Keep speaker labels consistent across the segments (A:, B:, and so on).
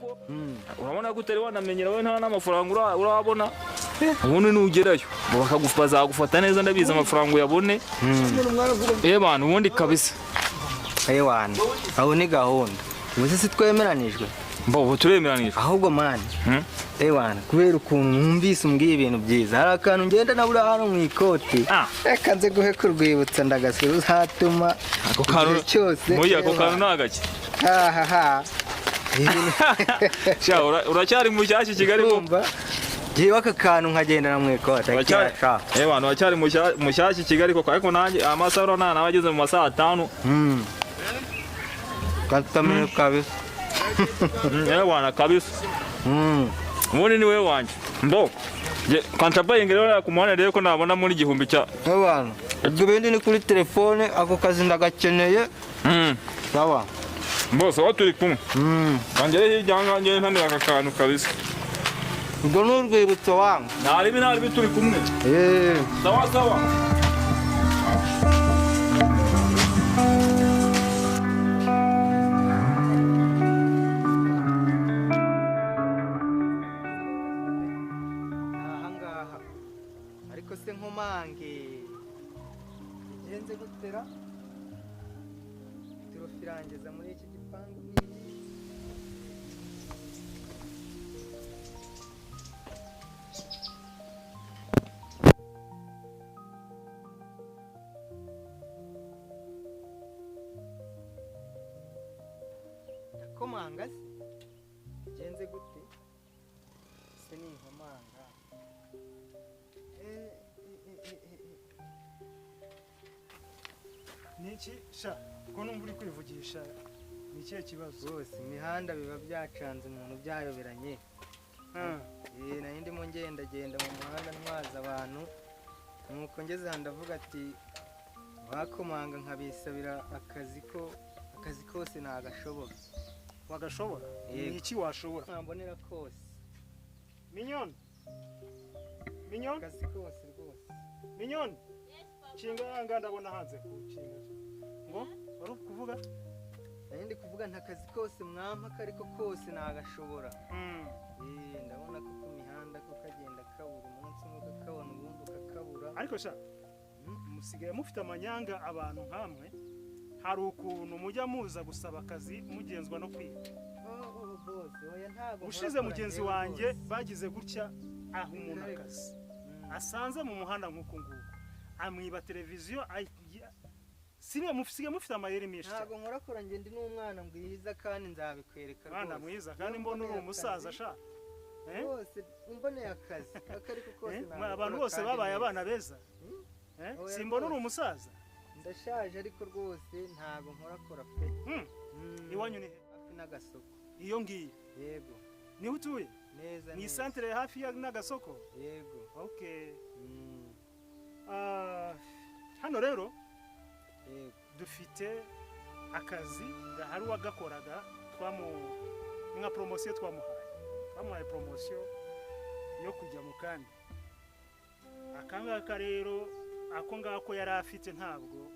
A: Kuko urabona ko utari wanamenyera, wowe nta n'amafaranga urabona. Ubundi nugerayo bazagufata neza, ndabizi, amafaranga uyabone. Bantu, ubundi kabisa.
B: Ewana, aho ni gahunda. Ubu se twemeranijwe?
A: Mbo, ubu turemeranijwe.
B: Ahubwo man, ewana, kubera ukuntu mwumvise umbwiye ibintu byiza, hari akantu ngenda nabura hano mu ikoti. Reka nze guhe kurwibutsa, ndagasura uzatuma
A: Ako kantu
B: igihe cyose.
A: Muya, ako kantu ni agaki?
B: Hahaha.
A: Sha, uracyari mushyashya i Kigali ko.
B: Urumva, ngewe aka kantu nkagendana mu ikoti.
A: Bantu, uracyari mushyashya i Kigali koko, ariko nanjye amasaha urabona nawe ageze mu masaha 5.
B: Katamire kabisa.
A: Bwana, kabisa. Ubundi ni wowe wanjye. Mbo kancapayi rero ku muhanda rero ko nabona muri 1000 cya.
B: Ewana, ibyo bindi ni kuri telefone, ako kazi ndagakeneye. Sawa.
A: Bose aho turi kumwe. Kangere hirya aha ngaha, ngende ntanira aka kantu kabisa.
B: Ubwo ni urwibutso wangu.
A: Ntaribi, ntaribi, turi kumwe. Sawa sawa.
B: Ahangaha ariko se nkomange bigenze gutera turofirangiza muri iki gipangu n'iyi? Ndakomanga se bigenze gute se ni inkomanga?
C: Niki sha, ko numva uri kwivugisha? Ni ikihe kibazo?
B: Rwose imihanda biba byacanze, umuntu byayoberanye. Nari ndimo ngendagenda mu muhanda ntwaza abantu, nuko ngeze aha ndavuga ati bakomanga nkabisabira akazi, ko akazi kose nagashobora.
C: Wagashobora?
B: Yego.
C: Ni iki washobora?
B: Mwambonera kose.
C: Minyoni, Minyoni!
B: Akazi kose rwose.
C: Minyoni, kinga yanga, ndabona hanze kukinga. Ngo wari uri kuvuga?
B: Nari ndi kuvuga nta kazi kose mwampa ako ariko kose nagashobora. Ndabona ko ku mihanda ko kagenda kabura, umunsi umwe ukakabona, ubundi ukakabura.
C: Ariko sha, musigaye mufite amanyanga abantu nkamwe. Hari ukuntu mujya muza gusaba akazi mugenzwa no kwiga.
B: Oh, oh, boss, oya, ntabwo
C: Ushize
B: nkorakora
C: mugenzi
B: njyewe
C: wanjye
B: rwose.
C: bagize gutya, aha umuntu akazi asanze mu muhanda nk'uku nguku, amwiba televiziyo. Musigaye mufite amayeri menshi cyane.
B: Ntabwo nkorakora njye, ndi n'umwana mwiza kandi nzabikwereka
C: Mwana
B: rwose.
C: mwiza, kandi mbona uri umusaza sha. Eh?
B: Rwose umboneye akazi ako ariko kose
C: Eh?
B: nagakora
C: Abantu bose
B: kandi
C: babaye
B: neza.
C: abana beza. Eh?
B: Oya,
C: Simbona uri
B: rwose.
C: umusaza.
B: Ndashaje ariko rwose ntabwo nkorakora pe.
C: Iwanyu ni he?
B: Hafi n'agasoko.
C: Iyo ngiyo?
B: Yego.
C: Niho utuye?
B: Neza
C: Ni
B: neza.
C: santere hafi ya n'agasoko?
B: Yego.
C: Okay. Hano rero
B: Yego.
C: dufite akazi gahari, uwagakoraga twamu nka promotion twamuhaye promotion yo kujya mu kandi. Akangaka rero, ako ngako yari afite, ntabwo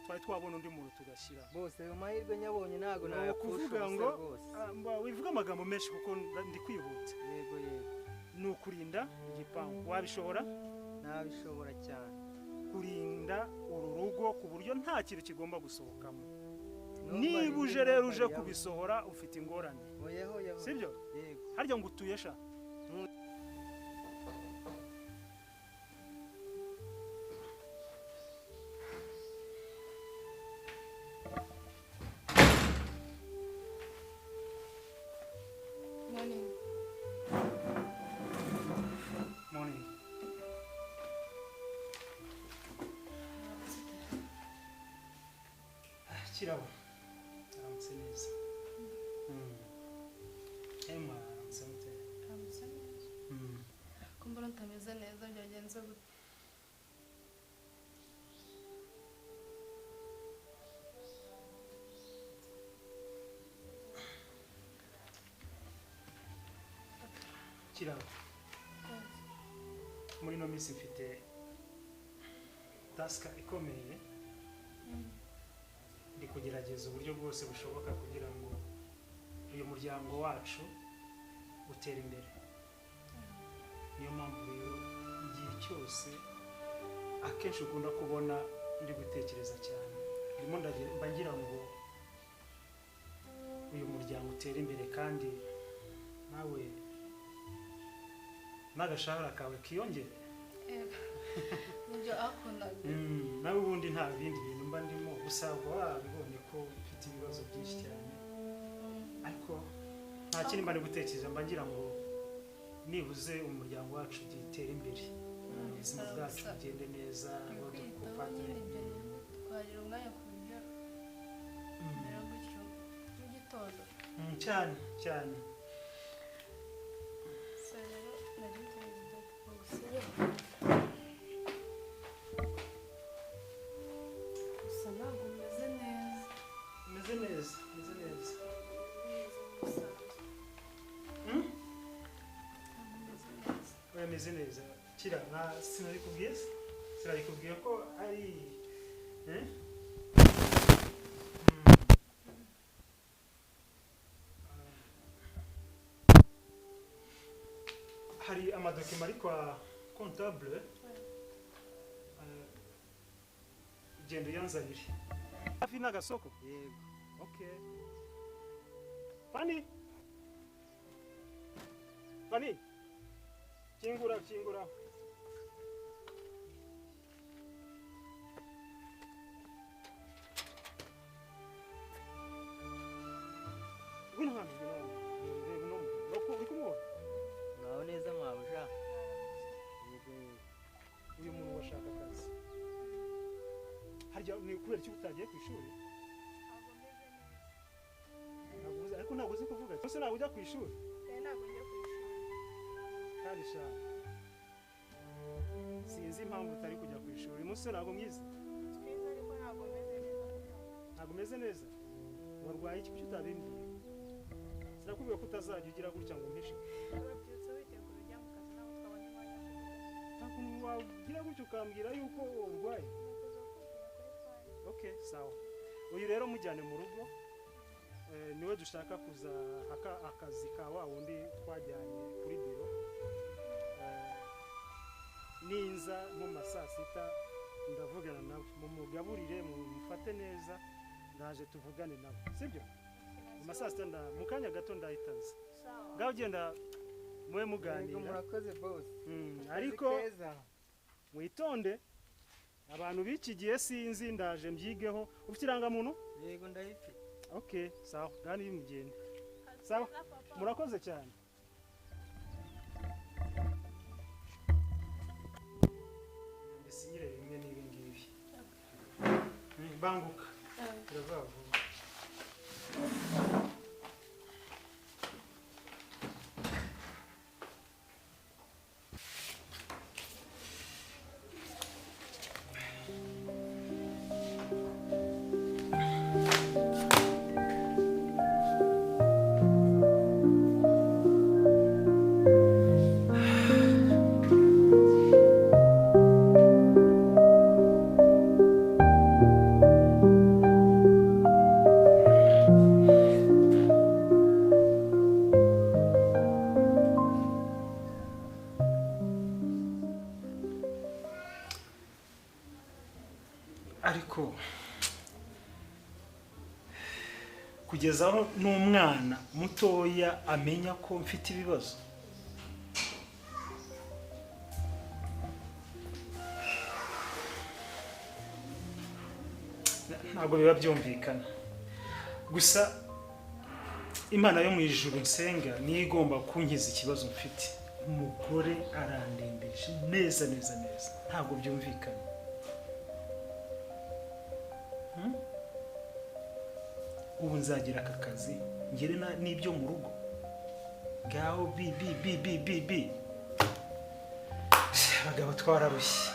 C: twari twabona undi muntu tugashyira.
B: Bose ayo mahirwe nyabonye ntabwo
C: Ni
B: nayapfusha
C: ukuvuga
B: ubusa
C: ngo
B: rwose.
C: Wivuga amagambo menshi kuko ndi kwihuta.
B: Yego yego.
C: Ni ukurinda igipangu, wabishobora?
B: Nabishobora cyane.
C: Kurinda uru rugo ku buryo nta kintu kigomba gusohokamo.
B: Numva
C: Niba
B: ari
C: uje rero uje
B: numva
C: kubisohora, ufite ingorane.
B: Oya, oya, oya.
C: Sibyo?
B: Yego.
C: Harya ngo utuye sha?
D: Morning.
C: Morning. Kirabo, aramutse neza. Emma, aramutse mute?
D: Aramutse neza. Ko mbona utameze neza, byagenze gute?
C: Kirabo, muri ino minsi mfite task ikomeye. Ndi kugerageza uburyo bwose bushoboka kugira ngo uyu muryango wacu utera imbere. Niyo mpamvu rero igihe cyose akenshi ukunda kubona ndi gutekereza cyane, ndimo mba ngira ngo uyu muryango utere imbere, kandi nawe n'agashahara kawe kiyongere.
D: Nibyo akundaga.
C: Nawe ubundi nta bindi bintu mba ndimo, gusa uba wabibonye ko mfite ibibazo byinshi cyane, ariko nta kindi mba ndi gutekereza, mba ngira ngo nibuze umuryango wacu utere imbere, ubuzima bwacu bugende neza,
D: Ni kwiyitaho nyine, ibyo twagira umwanya ku buryo bimera gutyo mu gitondo.
C: Cyane cyane.
D: So rero nari nzi gusinya. Gusa ntabwo umeze neza.
C: Meze neza, meze neza.
D: Neza nk'ibisanzwe. Ntabwo umeze neza.
C: Oya, meze neza. Kira na sinabikubwiye se? Sinabikubwiye ko ari eh? Hari amadokima ari kwa comptable, genda uyanzanire. Hafi n'agasoko?
B: Yego.
C: Okay. Fani! Fani! Kingura, kingura. Ngwino hano, ngwino hano. Reba uno muntu. Uri kumubona?
B: Muraho neza mabuja. Yego.
C: Uyu muntu washaka akazi. Harya ni kubera iki utagiye ku ishuri?
E: Ntabwo meze neza.
C: Ntabwo uzi, ariko ntabwo uzi kuvuga. Ese ntabwo ujya ku ishuri?
E: Eh, ntabwo njya ku ishuri.
C: Kandi sha, sinzi impamvu utari kujya ku ishuri. Uyu munsi ntabwo mwize.
E: Twize ariko ntabwo meze neza papa.
C: Ntabwo umeze neza? Warwaye iki? Kuki utabimbwiye? Sinakubwiye ko utazajya ugira gutya ngo umpishe.
E: Wabyutse witegura ujya mu kazi, ntabwo twabonye umwanya wo kuvugana.
C: Nta kuntu wagira gutya ukambwira yuko urwaye.
E: Ndakuza kukubwira kuri fone.
C: Okay, sawa. Uyu rero mujyane mu rugo. Niwe dushaka kuza akazi ka wa wundi twajyanye kuri biro. Ninza nko ma saa sita ndavugana nawe, mumugaburire, mumufate neza, ndaje tuvugane nawe, sibyo? Mu ma saa sita mu kanya gato ndahitaza.
E: Sawa.
C: Ngaho genda mube
B: Yego,
C: muganira.
B: murakoze boss. Akazi
C: Ariko
B: keza.
C: mwitonde, abantu b'iki gihe sinzi, ndaje mbyigeho. Ufite irangamuntu?
B: Yego, ndayifite.
C: Okay, sawa, gani mugende.
E: Akazi
C: Sawa.
E: keza, papa.
C: Murakoze cyane. Mbisinyire bimwe n'ibi ngibi. Banguka. Turava vuba. Ariko kugeza aho n'umwana mutoya amenya ko mfite ibibazo, ntabwo biba byumvikana. Gusa Imana yo mu ijuru nsenga niyo igomba kunkiza ikibazo mfite. Umugore arandembeje neza neza neza, ntabwo byumvikana. Ubu nzagira aka kazi ngere n'ibyo mu rugo ngaho bi bi bi bi bi bi. Abagabo twararushye,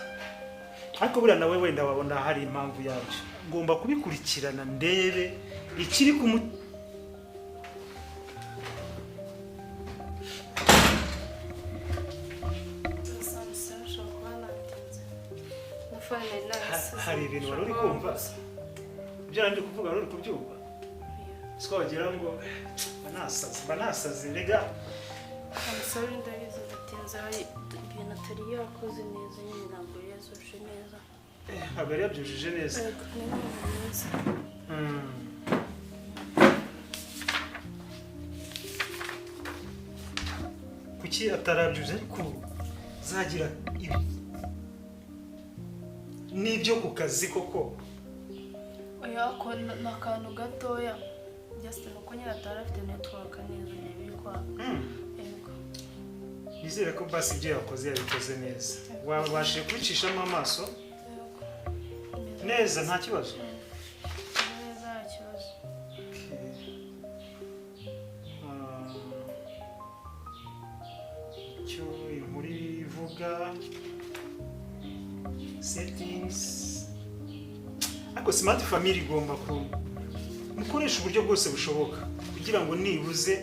C: ariko buriya nawe wenda wabona hari impamvu yabyo. Ngomba kubikurikirana ndebe ikiri kumu.
D: Gusa nshobora kuba natinze. Na fone nari nayisize.
C: Hari ibintu wari uri kumva? Ibyo nari ndi kuvuga wari uri kubyumva? Siko wagira ngo banasaze rega.
D: Sorry, ndabizi ndatinze, hari ibintu atari yakoze neza nyine, ntabwo yasuje neza.
C: Ntabwo yari yabyujuje neza.
D: Yego, ni neza.
C: Kuki atarabyuje ariko zagira ibi n'ibyo ku kazi koko?
D: Oya, ko ni akantu gatoya, just nuko nyine atari afite network neza biri kwaka. Yego.
C: Nizere ko basi ibyo yakoze yabikoze neza. Wabashije kubicishamo amaso neza, nta kibazo?
D: Neza, nta kibazo.
C: Icyo inkuru ivuga settings, ariko Smart Family igomba ku mukoresha uburyo bwose bushoboka kugira ngo nibuze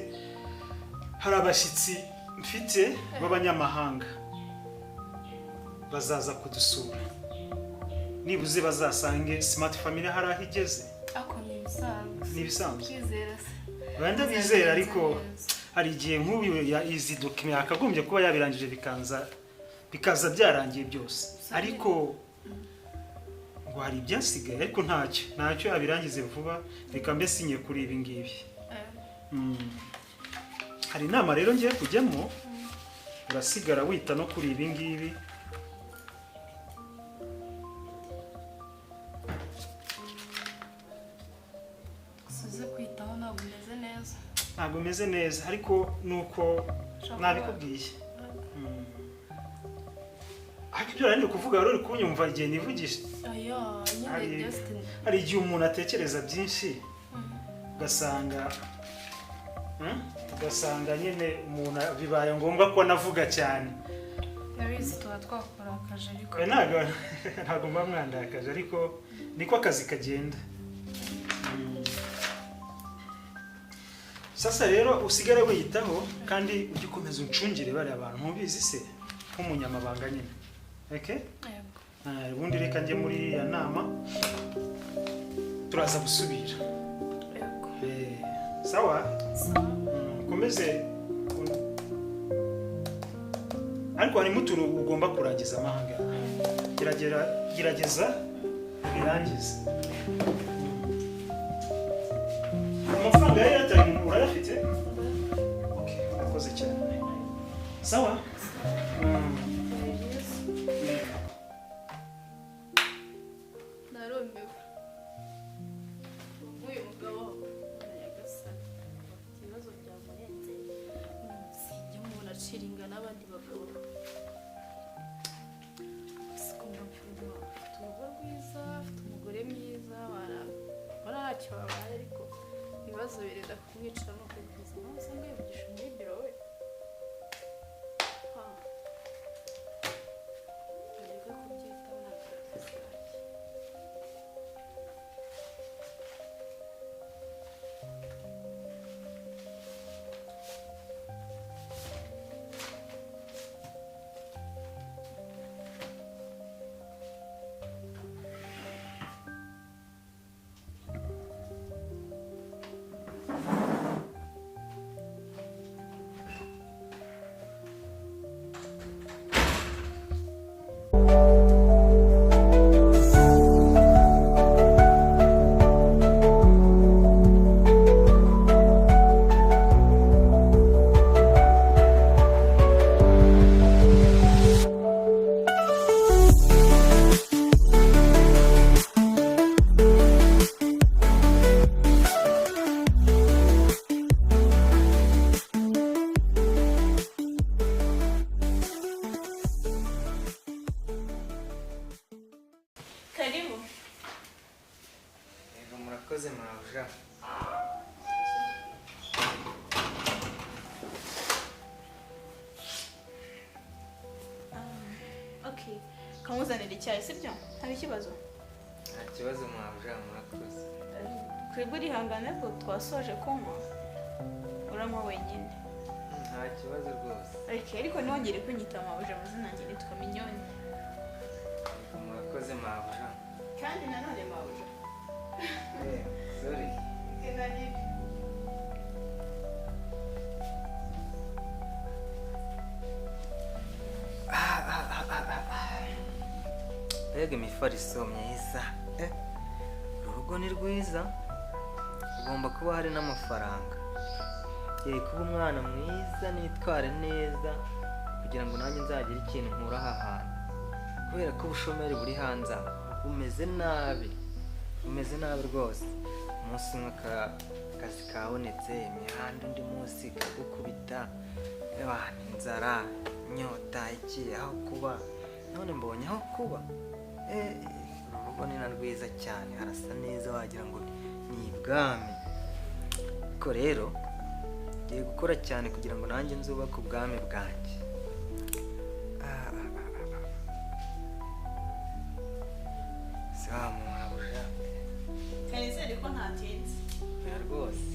C: hari abashyitsi mfite b'abanyamahanga bazaza kudusura, nibuze bazasange Smart Family hari aho igeze.
D: Ako ni ibisanzwe.
C: Ni ibisanzwe.
D: Kwizera se.
C: Wenda bizera, ariko hari igihe nk'ubu izi document yakagombye kuba yabirangije bikaza byarangiye byose, ariko ngo hari ibyasigaye, ariko ntacyo abirangize vuba, reka mbe sinye kuri ibi ngibi. Hari inama rero ngiye kujyamo, urasigara wita no kuri ibi ngibi.
D: Suze kwitaho, ntabwo umeze neza.
C: Ntabwo meze neza, ariko nuko nabikubwiye. Ariko ibyo nari kuvuga rero uri kunyumva igihe nivugisha.
D: Oya, nyine just
C: hari igihe umuntu atekereza byinshi ugasanga nyine umuntu bibaye ngombwa ko navuga cyane.
D: Ndabizi tuba twakurakaje, ariko
C: ntabwo mba mwandakaje, ariko niko akazi kagenda. Sasa rero usigare wiyitaho kandi ujye ukomeza uncungire bariya bantu, ntubizi se nk'umunyamabanga nyine. Okay?
D: Yego.
C: Ubundi reka njye muri iriya nama turaza gusubira.
D: Yego.
C: Sawa? Komeze. Ariko harimo utuntu ugomba kurangiza amahanga. Gerageza ubirangize. Amafaranga ya Airtel urayafite? Okay, urakoze cyane. Sawa?
D: Narumiwe. Uyu mugabo nyagasani afite ibibazo byamurenze, sinjya umuntu aciringa n'abandi bagabo. Sikumva mfite urugo rwiza, afite umugore mwiza, ntacyo babaye, ariko ibibazo birenda kumwica no kwivuza. Nawe usanga yivugisha muri biro we. Areka kubyitaho, ntabwo ari akazi kanjye.
E: Karibu.
B: Yego, murakoze mabuja.
E: Okay. Kamuzanira icyayi, sibyo? Hari ikibazo?
B: Nta kibazo mabuja, murakoze.
E: Twebwe urihangane ko twasoje kunywa. Uranywa wenyine.
B: Nta kibazo rwose.
E: Okay, ariko ntiwongere kunyita mabuja, amazina yanjye nitwa Minyoni.
B: Yego, murakoze mabuja.
E: Kandi nanone mabuja.
B: Sorry.
E: Okay, nari.
B: Mbega imifariso myiza! Uru rugo ni rwiza, hagomba kuba hari n'amafaranga. Ngiye kuba umwana mwiza nitware neza kugira ngo nanjye nzagire ikintu nkura aha hantu, kubera ko ubushomeri buri hanze aha bumeze nabi, bumeze nabi rwose. Umunsi umwe akazi kabonetse, imihanda undi munsi ikagukubita, inzara, inyota, iki, aho kuba. None mbonye aho kuba. Uru rugo ni na rwiza cyane, harasa neza wagira ngo ni ibwami. Ariko rero ngiye gukora cyane kugira ngo nanjye nzubake ubwami bwanjye. Si wa muhabuja.
E: Kanizere ko ntatinze.
B: Oya rwose.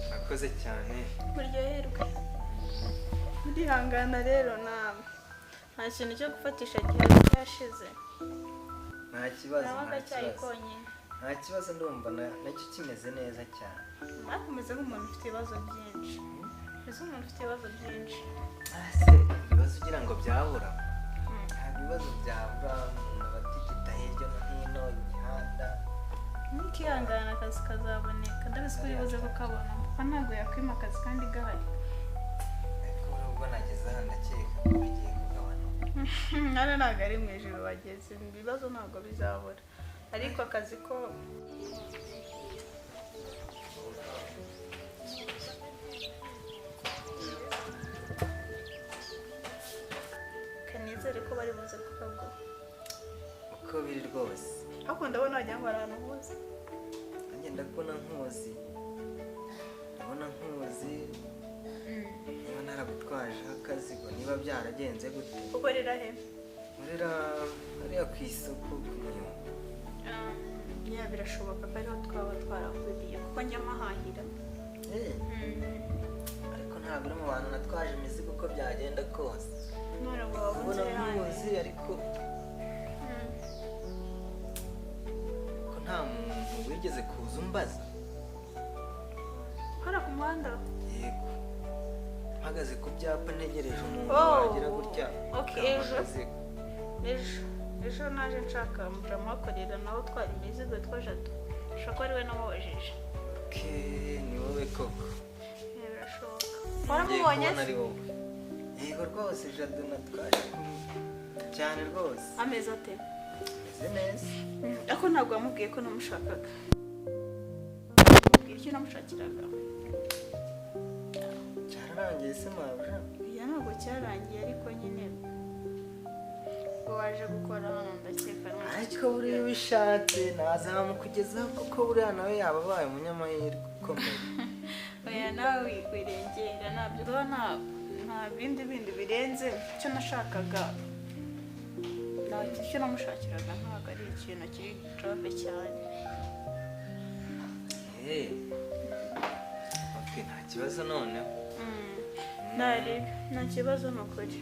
B: Murakoze cyane.
E: Muryoherwe. Ndihangana rero nawe. Nta kintu cyo gufatisha gihari cyashize.
B: Nta kibazo,
E: Nawe
B: nta
E: agacyayi
B: kibazo.
E: konyine.
B: Nta kibazo, ndumva nacyo kimeze neza cyane.
E: Ariko umeze nk'umuntu ufite ibibazo byinshi. Umeze nk'umuntu ufite ibibazo byinshi.
B: Ese ibibazo ugira ngo byabura? Ntabwo ibibazo byabura, umuntu aba atigita hirya no hino imihanda.
E: Ntukihangana, akazi kazaboneka. Ndabizi ko uri buze kukabona. Papa ntabwo yakwima akazi kandi gahari.
B: Ariko ubwo nageze aha ndakeka ko bigiye kugabanuka.
E: Hano ntabwo ari mu ijuru bageze, ibibazo ntabwo bizabura. Ariko akazi ko kanizere ko bari buze kukaguha.
B: Uko biri rwose.
E: Ariko ndabona wagira ngo hari ahantu uhuze.
B: Nanjye ndabona nkuzi. Ndabona nkuzi. Niba naragutwajeho akazigo, niba byaragenze gute?
E: Ukorera he?
B: Nkorera hariya ku isoko ku Muyumbu.
E: Ya, birashoboka ko ariho twaba twarahuriye kuko njya mahahira.
B: Ariko ntabwo uri mu bantu natwaje imizigo uko byagenda kose.
E: None ngo wabunze
B: Ndabona
E: hano.
B: nkuzi ariko ko nta muntu wigeze kuza umbaza.
E: Hano ku muhanda?
B: Yego. Mpagaze ku byapa ntegereje umuntu
E: Oh,
B: wagira gutya.
E: okay,
B: akampa
E: ejo.
B: akazigo.
E: Ejo. Ejo naje nshaka muramuhakorera nawe utwara imizigo witwa Jado. Ushobora kuba ari we namubajije.
B: Okay, ni wowe koko.
E: Yeah, birashoboka.
B: Ngiye
E: Waramubonye
B: kubona
E: se?
B: ari wowe. Yego rwose Jado natwaje cyane rwose.
E: Ameze ate?
B: Ameze neza.
E: Ariko ntabwo wamubwiye ko namushakaga. Mubwiye icyo namushakiraga.
B: Cyararangiye se mabuja?
E: Oya, ntabwo cyarangiye ariko nyine ngo waje gukora hano ndakeka nta
B: Ariko buriya ubishatse nazamukugezaho kuko buriya nawe yaba abaye umunyamahirwe ukomeye.
E: Oya, nawe wirengera ntabyo. Ndabona nta bindi bindi birenze icyo nashakaga. Nta icyo namushakiraga ntabwo ari ikintu kiri grave cyane.
B: Okay, nta kibazo noneho.
E: Ntari nta kibazo ni ukuri.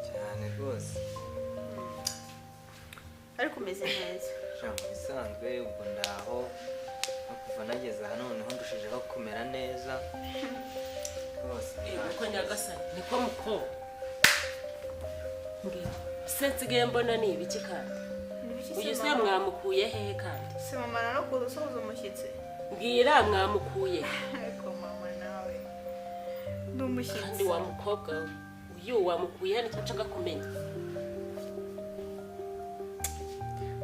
B: Cyane rwose.
E: Ariko umeze neza.
B: Mu bisanzwe ubwo ndaho no kuva nageze aha noneho ndushijeho kumera neza rwose.
F: Niko nyagasani, niko mukobwa. Mbwira, se nsigaye mbona ni ibiki kandi? Uyu se mwamukuye hehe kandi?
E: Si mama no kuza usuhuza umushyitsi.
F: Mbwira, mwamukuye he?
E: Ariko mama nawe ni umushyitsi.
F: Kandi wa mukobwa we, uyu wamukuye he nicyo nshaka kumenya.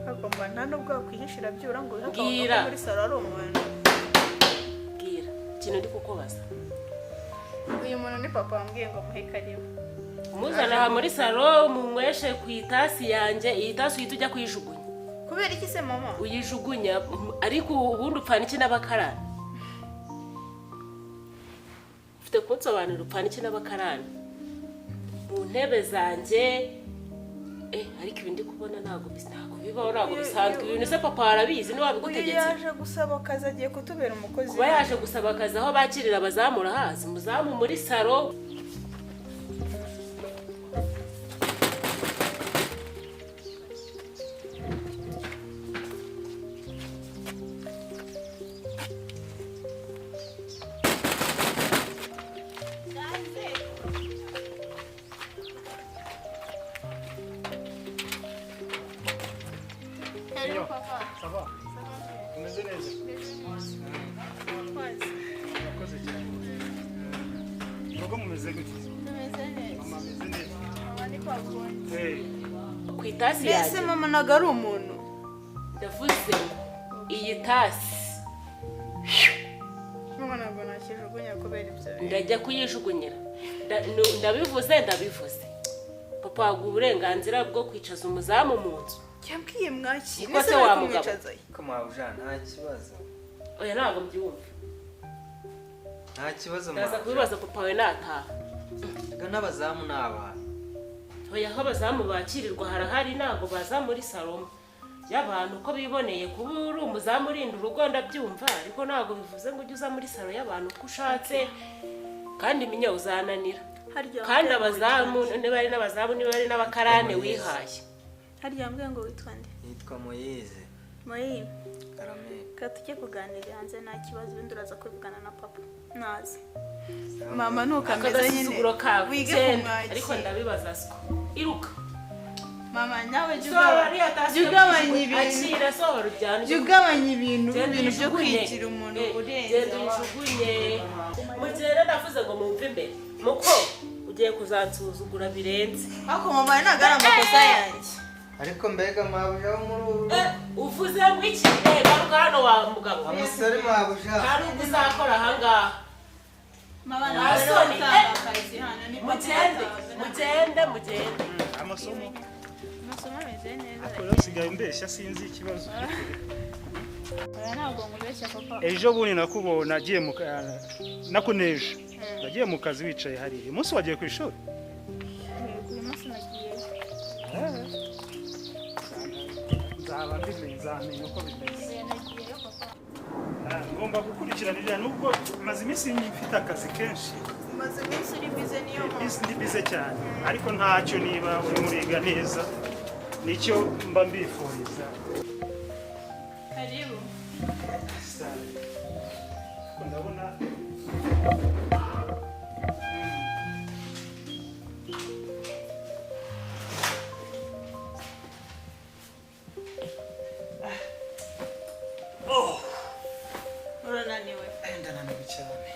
E: Agomba nta nubwo wakwihishira byura ngo wihe
F: Mbwira.
E: akabona ko muri salo ari umuntu.
F: Mbwira, ikintu ndi kukubaza.
E: Uyu muntu ni papa wambwiye ngo muhe karibu.
F: Umuzana aha muri salo munyweshe ku itasi yanjye, iyi tasi uhita ujya kuyijugunya.
E: Kubera iki se mama?
F: Uyijugunya, ariko ubundi upfana iki n'abakarani? Ufite kunsobanurira upfana iki n'abakarani? Mu ntebe zanjye, ariko ibi ndi kubona ntabwo bibaho, ntabwo bisanzwe. Ibintu se papa arabizi niwe
E: Uyu
F: wabigutegetse.
E: yaje gusaba akazi, agiye kutubera umukozi.
F: Kuba yaje gusaba akazi aho bakirira abazamu urahazi, umuzamu muri salo.
C: Rugo mumeze gute?
E: Tumeze neza.
C: Mama ameze neza.
E: Mama ni kwa kundi.
C: Eh,
F: Ku itasi
E: Mbese
F: yanjye.
E: mama ntabwo ari umuntu.
F: Ndavuze ngo iyi tasi
E: Mama ntabwo nakijugunya kubera ibyo bintu.
F: Ndajya kuyijugunyira. Ndabivuze ndabivuze. Papa waguha uburenganzira bwo kwicaza umuzamu mu nzu.
E: Yambwiye mwakire.
F: Niko
E: Ese
F: se
E: bari
F: wa mugabo.
E: kumwicazayo?
B: Ko mabuja nta kibazo.
F: Oya, ntabwo mbyumva.
B: Nta kibazo
F: Ndaza
B: mabuja.
F: kubibaza papa we nataha.
B: Ega n'abazamu ni abantu.
F: Oya, aho abazamu bakirirwa harahari, ntabwo baza muri salomo y'abantu uko biboneye. Kuba uri umuzamu urinda urugo ndabyumva, ariko ntabwo bivuze ngo ujye uza muri salo y'abantu uko ushatse. Kandi minya uzananira.
E: Harya
F: Kandi
E: wambwiye ngo
F: abazamu
E: witwa nde?
F: niba ari n'abazamu, niba ari n'abakarane wihaye.
E: Harya wambwiye ngo witwa nde?
B: Nitwa Moyize.
E: Moyi.
B: Karame.
E: Reka tujye kuganira hanze, nta kibazo, ibindi uraza kubivugana na papa naza. Mama ntukameze nyine.
F: Akagasuzuguro kawe.
E: Wige
F: Genda.
E: kumwakira.
F: Ariko ndabibaza siko iruka.
E: Mama nawe jya
F: Sohora
E: ugabanya.
F: iriya tasi.
E: Jya ugabanya ibintu.
F: Akira, sohora ujyane.
E: Jya ugabanya ibintu
F: Genda
E: ibintu byo
F: uyijugunye.
E: kwigira umuntu urenze.
F: Genda uyijugunye. Mugende, ndavuze ngo mumve imbere. Muko ugiye kuzansuzugura birenze.
E: Ariko mama ntabwo ari amakosa yanjye.
B: Ariko mbega mabuja wo muri uru.
F: Uvuze ngo iki? Garuka hano wa mugabo.
B: Amusore mabuja.
F: Nta nubwo uzakora ahangaha.
E: Mama
F: Nta
E: ntabwo
F: soni,
E: ari utanga akazi hano ni papa
F: Mugende.
E: utanga.
F: Mugende, mugende.
C: Amasomo?
E: Amasomo ameze neza.
C: Ariko rero usigaye umbeshya, sinzi ikibazo.
E: Oya, ntabwo ngubeshya papa.
C: Ejo bundi nakubona nagiye mu nakuneje. Nagiye mu kazi wicaye hariya. Uyu munsi wagiye ku ishuri?
E: Yego, uyu munsi nagiyeyo.
C: Nzaba mbimenye, nzamenya uko bimeze.
E: Oya, nagiyeyo papa.
C: Ah, ngomba gukurikiranira nubwo maze iminsi mfite akazi kenshi.
E: Umaze iminsi uri bize, niyo mpamvu.
C: Iminsi ndi bize cyane, ariko ntacyo, niba urimo uriga neza nicyo mba mbifuriza.
E: Karibu.
C: Sare. Ariko ndabona
E: Urananiwe?
C: Ndananiwe cyane.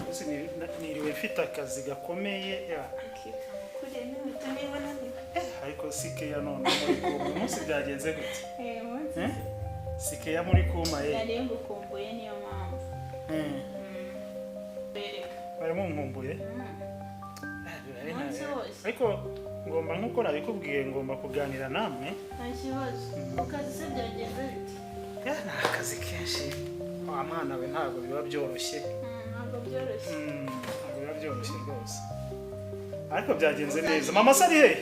C: Uzi niriwe mfite akazi gakomeye ya.
E: Kuriya n'inkweto niba unaniwe.
C: Ariko sikeya none muri kuma uyu munsi byagenze gute?
E: Eh, munsi.
C: Eh? Sikeya muri kuma ye.
E: Nari ngukumbuye, niyo mpamvu. Bereka.
C: Bari munkumbuye.
E: Umunsi wose.
C: Ariko ngomba, nk'uko nabikubwiye, ngomba kuganira namwe.
E: Nta kibazo. Ku kazi se byagenze bite?
C: Ya, ni akazi kenshi wa mwana we, ntabwo biba byoroshye.
E: Ntabwo byoroshye.
C: Ntabwo biba byoroshye rwose, ariko byagenze neza. Mama se ari hehe?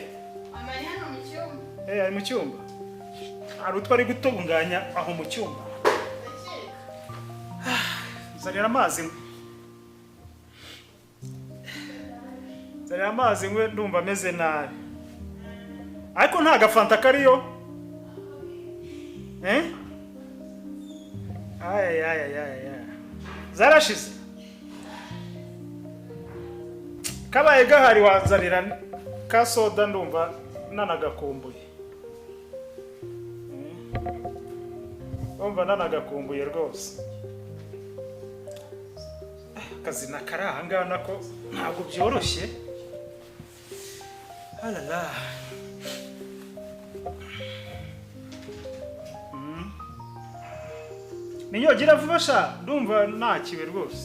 E: Mama ari hano mu cyumba.
C: Eh, ari mu cyumba, hari utwo ari gutunganya aho mu cyumba.
E: Ndakeka.
C: Nzanira amazi nywe, nzanira amazi nywe, ndumva ameze nabi. Ariko nta gafanta kariyo, eh. Ay ay ay ay ay, zarashize. Kabaye gahari wanzanira ka soda, ndumva nanagakumbuye. Ndumva nanagakumbuye rwose. Akazi na kari aha ngaha nako ntabwo byoroshye. Alala. Niyogira vuba sha, ndumva nakiwe rwose.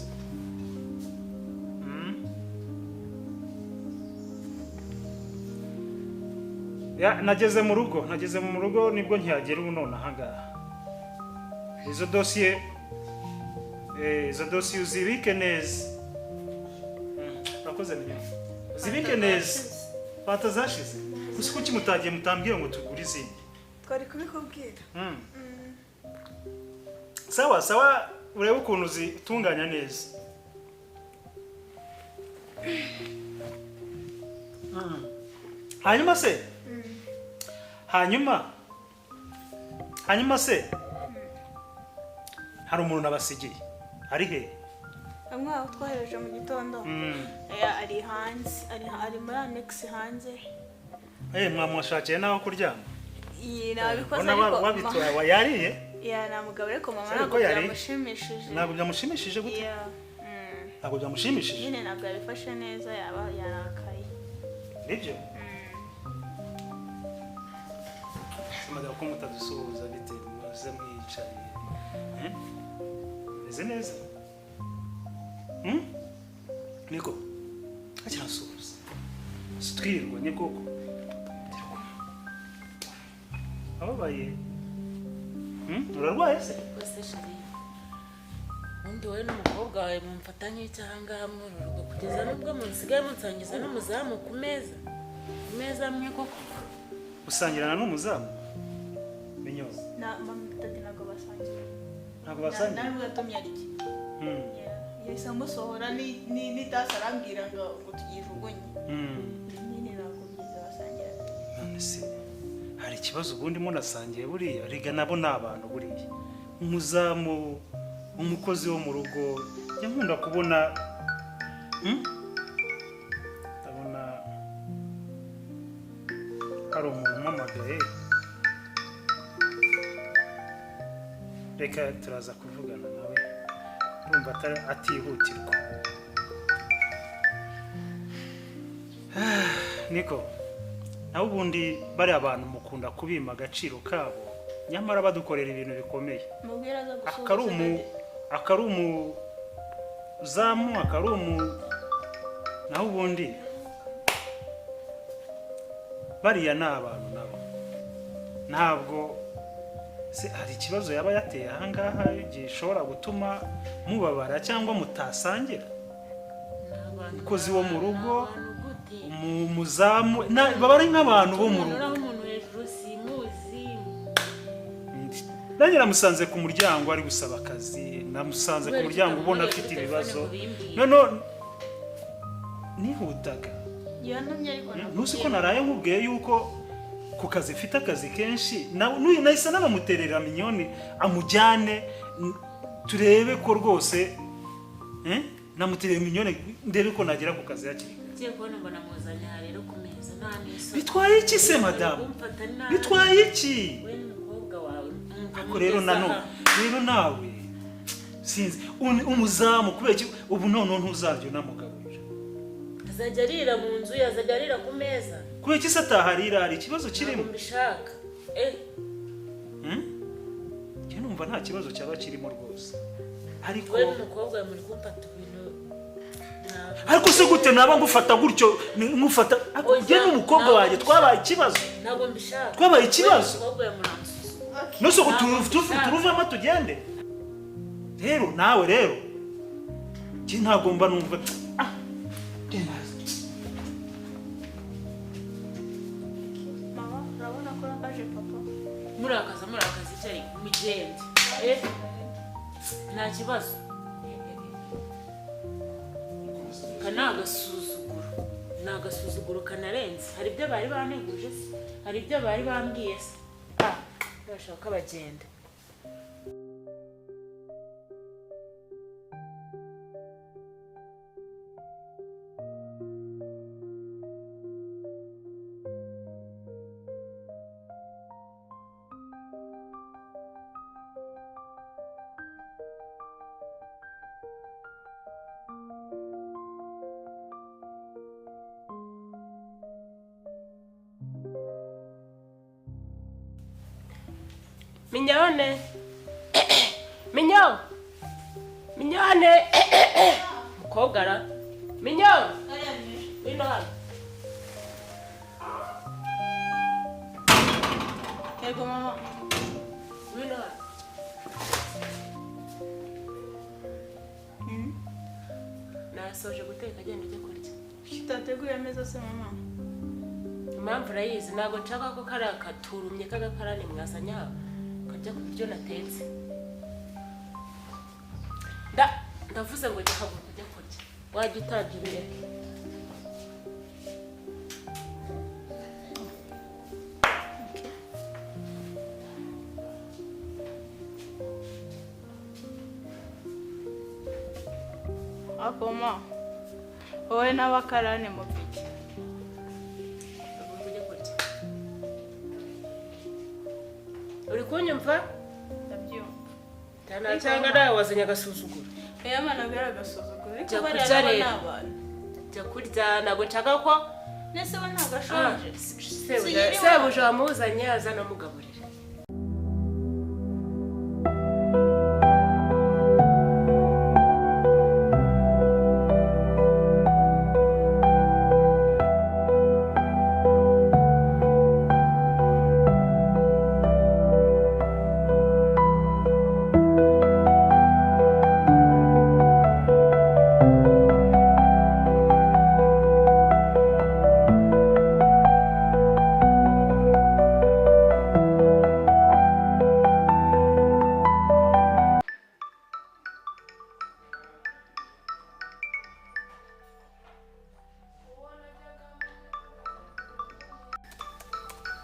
C: Ya, nageze mu rugo, nageze mu rugo nibwo nkihagera ubu none aha ngaha. Izo dosiye, izo dosiye uzibike neza. Urakoze minyo. Uzibike neza. Fanta zashize. Gusa kuki mutagiye mutambwiye ngo tugure izindi?
E: Twari kubikubwira.
C: Sawa sawa, urebe ukuntu uzitunganya neza. Hanyuma se? Hanyuma se? Hari umuntu nabasigiye. Ari he?
E: Bamwe aho twohereje mu gitondo. Ya, ari hanze, ari muri annex hanze.
C: Eh, mwamushakiye naho kuryama?
E: Iyi nabikoze.
C: Ubona
E: Ariko
C: wabitwaye wayariye?
E: Ya, nta mugabo, ariko mama
C: Ariko
E: ntabwo
C: yariye?
E: byamushimishije.
C: Ntabwo byamushimishije gute?
E: Ya.
C: Ntabwo byamushimishije.
E: Nyine ntabwo yabifashe neza, yaba yarakaye.
C: Nibyo? Madamu, ko mutadusuhuza bite? Muze mwicaye. Meze neza? Niko? Akira nsuhuza. Twirwa ni koko. Ababaye. Urarwaye se?
F: Rwose sheri, ubundi wowe n'umukobwa wawe mumfata nk'icyaha ngaha muri uru rugo, kugeza n'ubwo musigaye munsangiza n'umuzamu ku meza. Ku meza amwe koko.
C: Usangirana n'umuzamu? Minyoza.
E: Na mama dadi ntabwo basangira.
C: Ntabwo basangira?
E: Ntabwo yatumye arya. Yahise amusohora n'itasi arambwira ngo tuyijugunye. Nyine ntabwo byiza basangira.
C: None se hari ikibazo ubundi munasangiye buriya? Rega nabo ni abantu buriya. Umuzamu, umukozi wo mu rugo, njya nkunda kubona ndabona hari umuntu umpamagaye. Reka turaza kuvugana nawe, ndumva atihutirwa. Niko, naho ubundi bariya abantu mukunda kubima agaciro kabo, nyamara badukorera ibintu bikomeye. Akari umuzamu, akari umu, naho ubundi bariya ni abantu nabo. Ntabwo se hari ikibazo yaba yateye aha ngaha gishobora gutuma mubabara cyangwa mutasangira? Umukozi wo mu rugo, umuzamu, baba ari nk'abantu bo mu rugo. Nanjye namusanze ku muryango ari gusaba akazi, namusanze ku muryango ubona afite ibibazo. None nihutaga. Ntuzi ko naraye nkubwiye yuko ku kazi mfite akazi kenshi, nahise nanamuterera Minyoni amujyane turebe ko rwose namuterera Minyoni ndebe ko nagera ku kazi hakiri kare.
F: Ngiye kubona mbona muzanye aha rero ku meza nta n'isoni.
C: Bitwaye iki se madamu? Bitwaye iki?
F: We n'umukobwa wawe.
C: Ariko rero nanone rero nawe sinzi umuzamu kubera iki ubu none ntuzaryo namugaburira.
F: Azajya arira mu nzu, azajya arira ku meza.
C: Kubera iki se ataharira? Hari ikibazo kirimo?
F: Mbishaka.
C: Njye numva nta kibazo cyaba kirimo rwose. Ariko
F: we n'umukobwa wawe muri kumfata ibintu.
C: Ariko se gute naba ngufata gutyo, ngufata njye n'umukobwa wanjye twabaye ikibazo.
F: Ntabwo mbishaka.
C: Twabaye ikibazo.
F: Umukobwa wawe muramusuzugura.
C: Nose ko turuvamo tugende. Rero nawe rero njye ntabwo mba numva.
E: Mama, urabona ko urakaje papa.
F: Murakaza icyo ari mugende. Nta kibazo. Aka ni agasuzuguro. Ni agasuzuguro kanarenze. Hari ibyo bari banteguje se? Hari ibyo bari bambwiye se? Ndashaka bagenda. Minyone. Minyo. Minyone. Mukobwa ra. Minyo. Wino hano.
E: Yego mama.
F: Wino hano. Nasoje guteka, genda ujye kurya.
E: Utateguye ameza se mama?
F: Impamvu urayizi, ntabwo nshaka ko kariya katurumye k'agakarani mwazanye aha kajya ku biryo natetse. Ndavuze ngo jya haguruka ujye kurya, wajya utabya ibireke.
E: Akoma wowe n'abakarani mupiki.
F: Uri kunyumva?
E: Ndabyumva.
F: Cyangwa nawe wazanye agasuzuguro.
E: Oya mana, bwira agasuzuguro. Ariko
F: Jya
E: bariya
F: kurya
E: nabo ni
F: rero.
E: abantu.
F: Jya kurya, ntabwo nshaka ko
E: Nese we ntabwo ashonje.
F: Sebuja sebuja wamuzanye azanamugaburira.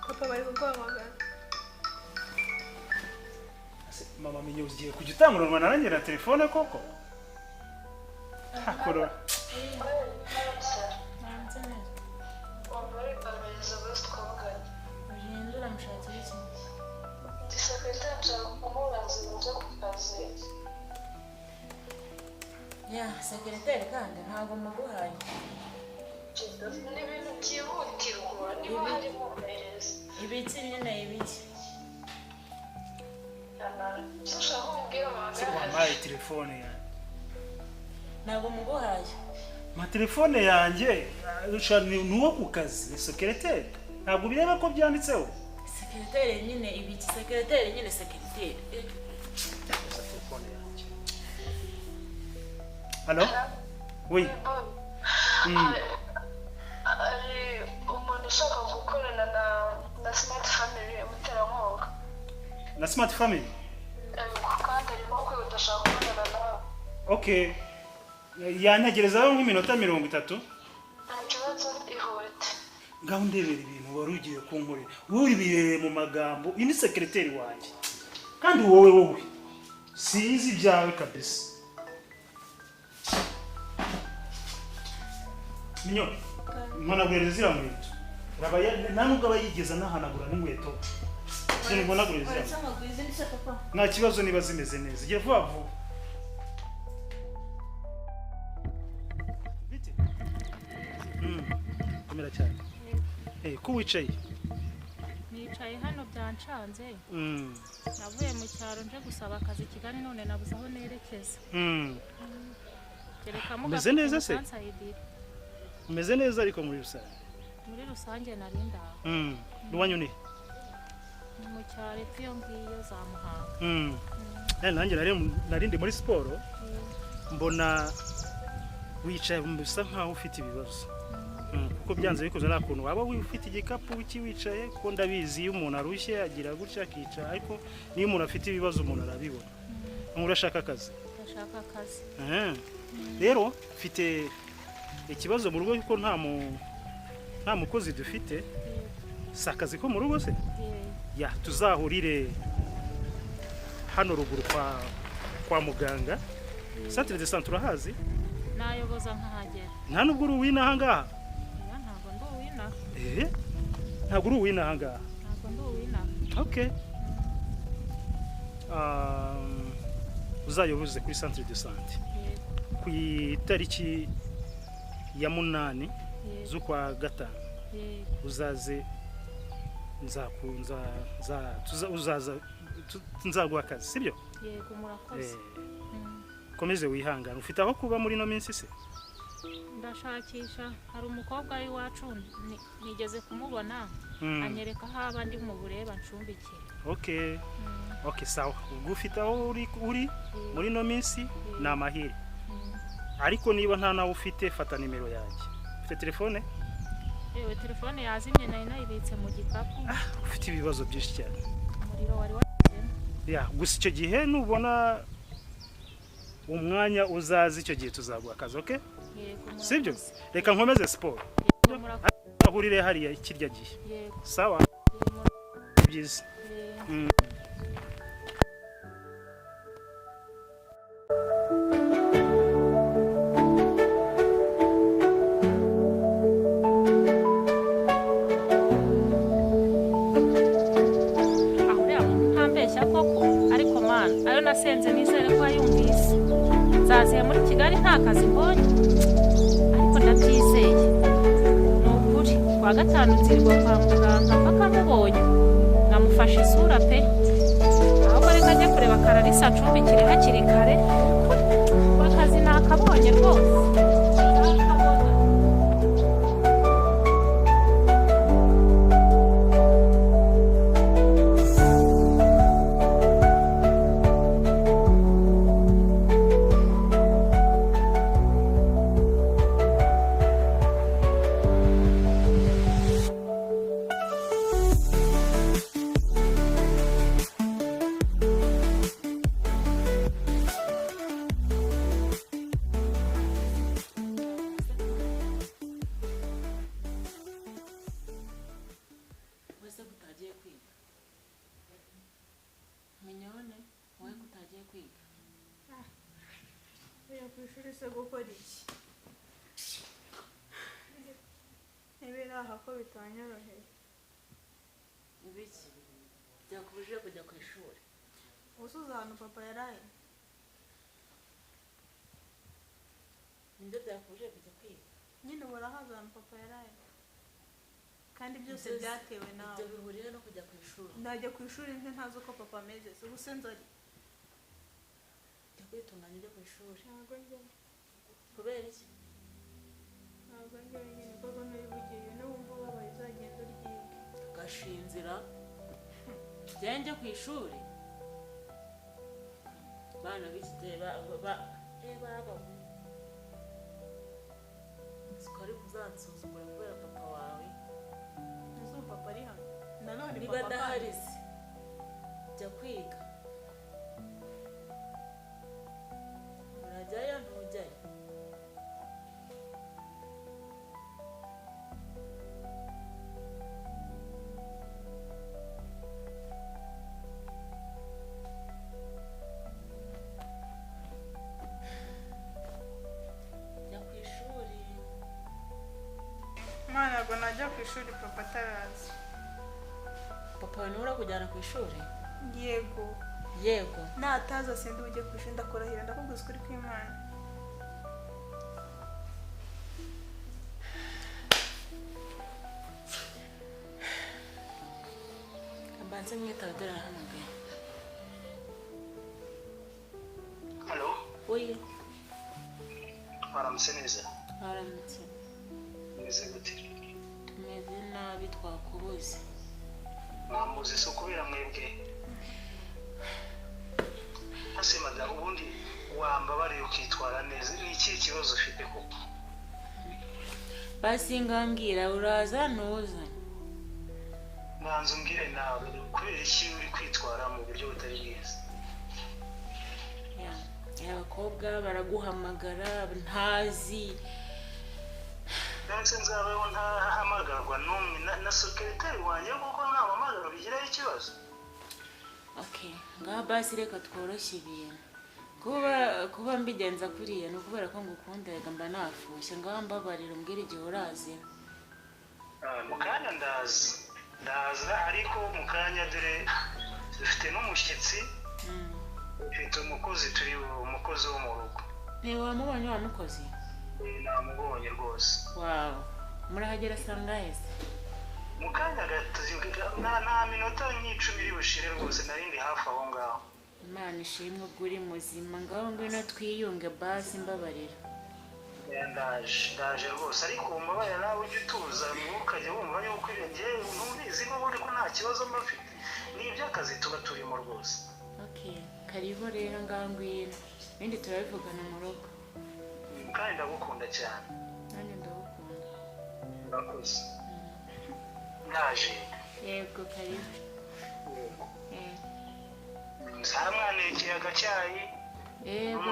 D: Papa, bari kuguhamagara.
C: Mama menye ugiye kujya utanguranwa na na telefone koko hakora.
G: Wambaye ipantaro bose twavuganye.
D: Ugenda uramushakira iki?
G: Ndi sekretari, nshaka kumubaza ibintu byo ku kazi.
H: Ya sekereteri, kandi ntabwo muguhaye.
G: Ni ibintu byihutirwa, niba harimo ohereza.
H: Ibiki nyine, ibiki?
G: Ushaka kumbwira amabanga y'akazi?
C: Wampaye telefone yanjye.
H: Ntabwo muguhaye.
C: Ma telefone yanjye ni uwo ku kazi, ni sekereteri, ntabwo bireba ko byanditseho.
H: Sekereteri nyine, ibiki sekereteri nyine, sekereteri.
C: Gusa telefone yanjye. Allo, oui.
G: Hari umuntu ushaka gukorana na Smart Family, umuterankunga.
C: Na Smart Family?
G: Ariko kandi arimo kwihuta, ashaka kubonana nawe.
C: Okay, yantegerezaho nk'iminota 30.
G: Nta kibazo, ihute.
C: Ngaho ndebera ibintu wari ugiye kunkorera, wowe uri mu magambo. Uyu ni sekereteri wanjye, kandi wowe sinzi ibyawe kabisa. Minyo, mpanagurira ziriya nkweto. Nta nubwo aba yigeze anahanagura n'inkweto. Zino mpanagurira ziriya
E: Uretse
C: nkweto.
E: amaguru izindi se, papa?
C: Nta kibazo niba zimeze neza, gira vuba vuba. Bite? Komera cyane. Ko wicaye?
D: Nicaye hano byancanze. Navuye mu cyaro nje gusaba akazi i Kigali, none nabuze aho nerekeza. Kereka
C: Umeze neza se?
D: mukansayidira.
C: Umeze neza ariko muri rusange?
D: Muri rusange nari ndaho.
C: Iwanyu ni?
D: Ni mu cyaro epfo iyo ngiyo za Muhanga.
C: Nanjye nari ndi muri siporo, mbona wicaye bisa nkaho ufite ibibazo. Kuko byanze bikoze nta kuntu waba ufite igikapu wicaye, kuko ndabizi iyo umuntu arushye agira gutya akicara, ariko niyo umuntu afite ibibazo umuntu arabibona. Urashaka akazi?
D: Ndashaka akazi.
C: Rero mfite ikibazo mu rugo kuko nta mukozi dufite. Si akazi ko mu rugo se? Ya, tuzahurire hano ruguru kwa muganga, centre de santé, urahazi?
D: Nayoboza nkahagera.
C: Nta nubwo uri uw'inaha ngaha?
D: Oya, ntabwo ndi uw'inaha.
C: Ntabwo uri uw'inaha ngaha?
D: Ntabwo ndi uw'inaha.
C: Okay. Uzayoboze kuri centre de santé ku itariki ya 8 z'ukwa gatanu. Uzaze, uzaza nzaguha akazi, sibyo?
D: Yego, murakoze.
C: Komeze wihangane. Ufite aho kuba muri ino minsi se?
D: Ndashakisha. Hari umukobwa w'iwacu nigeze kumubona, anyereka aho aba, ndi mu bureba ncumbikira.
C: Okay, sawa. Ubwo ufite aho uri muri ino minsi ni amahire, ariko niba nta nawe ufite, fata nimero yanjye. Ufite telefone?
D: Yewe, telefone yazimye, nari nayibitse mu gikapu.
C: Ufite ibibazo byinshi cyane.
D: Umuriro wari wagezemo.
C: Ya, gusa icyo gihe nubona umwanya uzaza, icyo gihe tuzaguha akazi, okay?
D: Yego, murakoze.
C: Sibyo, reka nkomeze siporo.
D: Yego, murakoze.
C: Ahurire hariya kirya gihe.
D: Yego.
C: Sawa.
D: Yego, murakoze.
C: Byiza.
D: Yego. Aho uriya muntu ntambeshya koko? Ariko Mana, ayo nasenze nizere ko yayumvise. Nzaziye muri Kigali nta kazi mbonye.
H: Nakabonye ariko ndabyizeye, ni ukuri. Kuwa gatanu nzirwa kwa muganga mpaka mubonye, namufashe isura pe. Ahubwo reka njye kureba Kararisa acumbikire hakiri kare. Ubu akazi nakabonye rwose, nakabona. Wese ko utagiye kwiga, Minyone, wowe ko utagiye kwiga?
E: Ujya ku ishuri se gukora iki? Ntibiri aha ko bitanyoroheye.
H: Ibiki byakubujije kujya ku ishuri?
E: Ubusuze ahantu papa yaraye.
H: Nibyo byakubujije kujya kwiga?
E: Nyine urahazi ahantu papa yaraye. Kandi byose
H: Ibyo-
E: byatewe nawe.
H: Ibyo bihuriye no kujya ku ishuri?
E: Najya ku ishuri nte ntazi uko papa ameze? Se ubu se nzari?
H: Jya kwitunganya ujye ku ishuri.
E: Ntabwo njyayo.
H: Kubera iki?
E: Ntabwo njyayo nyine, papa ntubivugiye. N'uwumva ubabaye uzagenda uryige.
H: Tugashinzira njye ku ishuri. Bana b'iki gihe baba siko ari kuzansuzugura kubera papa wawe.
E: Ese ubu papa ari hano? Nanone
H: Niba
E: papa
H: adahari se, jya kwiga. Urajyayo ntujyayo? Jya ku ishuri.
E: Mwana, ntabwo najya ku ishuri papa ataraza.
H: Papa wawe niwe urakujyana ku ishuri?
E: Yego.
H: Yego.
E: Nataza sindi bujye ku ishuri, ndakurahira, ndakubwiza ukuri kw'Imana.
H: Mbanze mwitaba, dore arahamagaye.
I: Halo,
H: Oye.
I: waramutse neza.
H: Waramutse.
I: Umeze gute?
H: Tumeze nabi, twakubuze.
I: Mwambuze so kubera mwebwe. Ase madamu, ubundi wambabariye ukitwara neza. Ni ikihe kibazo ufite koko?
H: Basi ngambwira, uraza ntuza?
I: Banza umbwire nawe, kubera iki uri kwitwara mu buryo butari bwiza?
H: Ya, abakobwa baraguhamagara ntazi.
I: Ndetse nzabeho ntahamagarwa n'umwe na sekereteri wanjye kuko ntamuhamagara bigiraho ikibazo.
H: Okay, ngaha basi reka tworoshye ibintu. Kuba mbigenza kuriya ni ukubera ko ngukunda, reka mba nafushye. Ngaha mbabarira umbwire igihe urazira.
I: Ah, mu kanya ndaza, ndaza, ariko mu kanya dore dufite n'umushyitsi. Dufite umukozi, turi umukozi wo mu rugo.
H: Ntiwamubonye wa mukozi?
I: Eh, namubonye rwose.
H: Wawu, murahagera sangahe se?
I: Mu kanya gato, nta minota nk'icumi iri bushire rwose, nari ndi hafi aho ngaho.
H: Imana ishimwe ubwo uri muzima. Ngaho ngwino twiyunge basi, mbabarira.
I: Eh, ndaje, ndaje rwose, ariko umbabarira nawe ujye utuza, ntukajye wumva yuko njyewe ntubizi n'ubundi ko nta kibazo mba mfite, ni iby'akazi tuba turimo rwose.
H: Okay, karibu rero, ngaho ngwino, ibindi turabivugana mu rugo.
I: Kandi ndagukunda cyane.
H: Nanjye ndagukunda.
I: Murakoze, ndaje.
H: Yego, karibu. Eh,
I: Saa mwanekeye agacyayi.
H: Yego.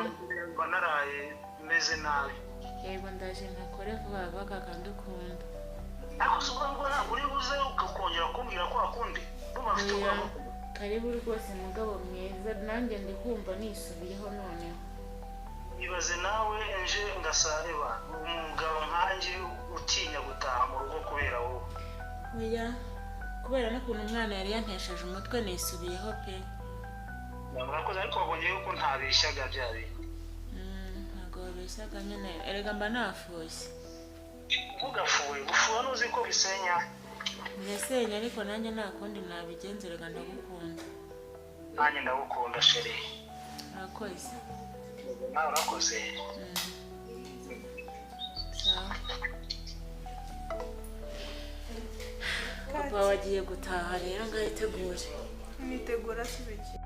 I: Mba naraye meze nabi.
H: Yego, ndaje nkakore vuba vuba kakandi ukunda.
I: Ariko si ubwo ngo ntabwo uri buze ukongera kumbwira ko wakundi ndumva mfite
H: Oya,
I: ubwoba.
H: karibu rwose mugabo mwiza, nanjye ndi kumva nisubiyeho noneho.
I: Ibaze nawe nje ngasareba umugabo nkanjye utinya gutaha mu rugo kubera wowe.
H: Oya, kubera n'ukuntu umwana yari yantesheje umutwe, nisubiyeho pe.
I: Murakoze, ariko wabonye yuko ntabeshyaga bya bindi.
H: Ntabwo
J: Nakubeshyaga nyine, erega mba nafuye.
I: Ntugafuye, gufuha ntuzi ko bisenya.
J: Birasenya ariko nanjye nta kundi nabigenza, erega ndagukunda.
I: Nanjye ndagukunda sheri.
J: Urakoze.
I: Nawe urakoze.
J: Sawa. Papa wagiye gutaha rero ngahitegure.
E: Nitegura si biki.